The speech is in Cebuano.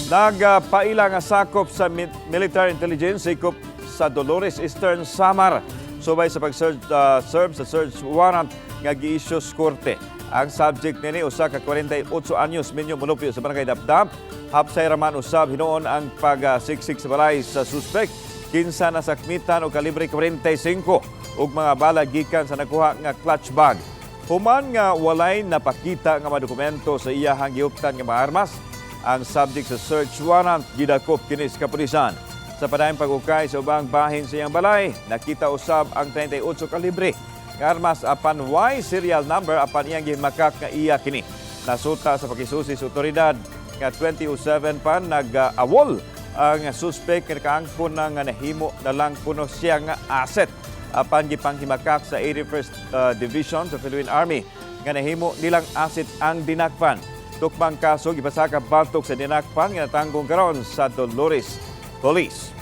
Nagpaila nga sakop sa military intelligence sikop sa Dolores, Eastern Samar, subay sa pag-serve serve sa search warrant nga gi-issue sa korte. Ang subject nini usa ka 48 anyos minyo mulupyo sa Barangay Dapdap. Hapsay raman usab hinuon ang pagsiksik sa balay sa suspect, kinsa nasakmitan og kalibre 45 ug mga bala gikan sa nakuha nga clutch bag. Human nga walay napakita nga mga dokumento sa iyahang giuptan nga mga armas, ang subject sa search warrant gidakop kini sa kapulisan. Sa padayong pag-ukay sa ubang bahin sa iyang balay, nakita usab ang 38 kalibre nga armas apan way serial number, apan iyang gihimakak nga iya kini. Nasuta sa pakisusi sa otoridad nga 2007 pa nag-awol ang suspect nga nakaangkon na nga nahimo na lang kuno siya nga asset, apan gipanghimakak sa 81st Division sa Philippine Army nga nahimo nilang asset ang dinakpan. Tukmang kaso gipasaka batok sa dinakpan nga natanggong karon sa Dolores Police.